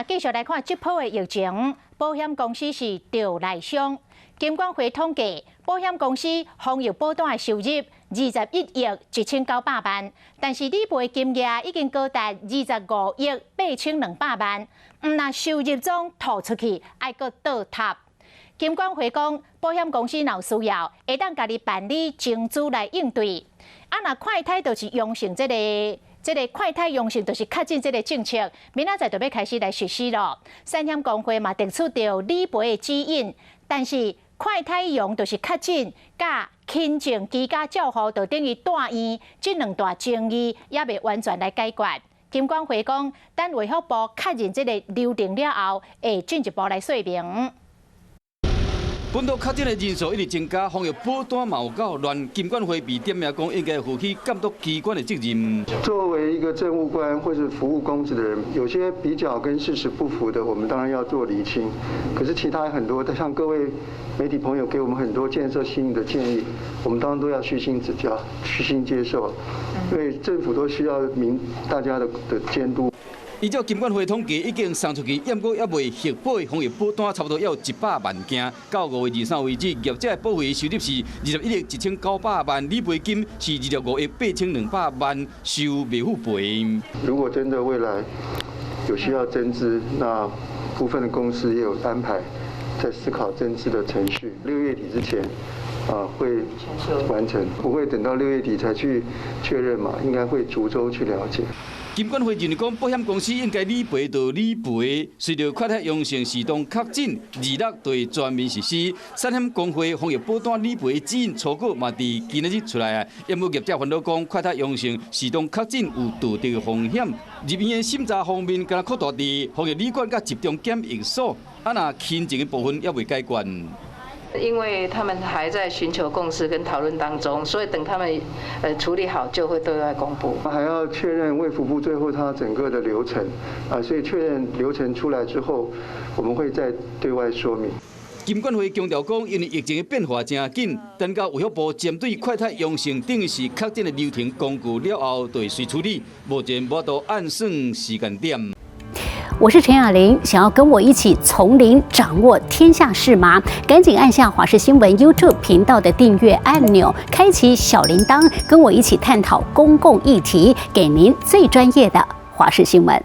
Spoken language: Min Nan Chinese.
咱繼續來看這波的疫情，保險公司是著內傷。金管會統計，保險公司防疫保單的收入21億1900萬，但是理賠金額已經高達25億8200萬，毋但收入總吐出去，愛閣倒貼。金管會講，保險公司若有需要，會當家己辦理增資來應對。啊，若快篩就是陽性這個。這个快篩陽性就是確診這个政策，明仔載就欲開始來實施囉。產險公會嘛提出著理賠的指引，但是快篩陽就是確診，佮輕症居家照護就等於蹛院，這兩大爭議猶未完全來解決。金管會講，等衛福部確認這个流程了後，會進一步來說明。本土確診的人數一直增加，防疫保單嘛有夠亂。金管會被點名講，應該負起監督機關的責任。作為一個政務官或是服務公職的人，有些比較跟事實不符的，我們當然要做釐清。可是其他很多，像各位媒體朋友給我們很多建設性的建議，我們當然都要虛心指教、虛心接受。因為政府都需要民大家的監督。依照金管會統計，已經送出去，猶閣猶未核保的防疫保單，差不多有100萬件。到5月23為止，業者的保費收入是21億1900萬，理賠金是25億8200萬，收未付賠。如果真的未來有需要增資，那部分的公司也有安排在思考增資的程序。6月底之前啊會完成，不會等到6月底才去確認嘛，應該會逐週去了解。金管會認為講，保險公司應該理賠就理賠。隨著快篩陽性自動確診，26對全面實施。產險公會防疫保單理賠指引初稿嘛，佇今仔日出來啊。猶閣業者煩惱講，快篩陽性自動確診有道德風險。入院的審查方面，敢若擴大佇防疫旅館佮集中檢疫所，啊若輕症的部分猶未解決。因為他們還在尋求共識跟討論當中，所以等他們處理好就會對外公布。還要確認衛福部最後它整個的流程啊，所以確認流程出來之後，我們會再對外說明。金管會強調講，因為疫情的變化誠緊，等到衛福部針對快篩陽性等於是確診的流程公告了後，就會隨處理。目前無法度按算時間點。我是陳雅玲，想要跟我一起從零掌握天下事嗎？趕緊按下華視新聞 YouTube 頻道的訂閱按鈕，開啟小鈴鐺，跟我一起探討公共議題，給您最專業的華視新聞。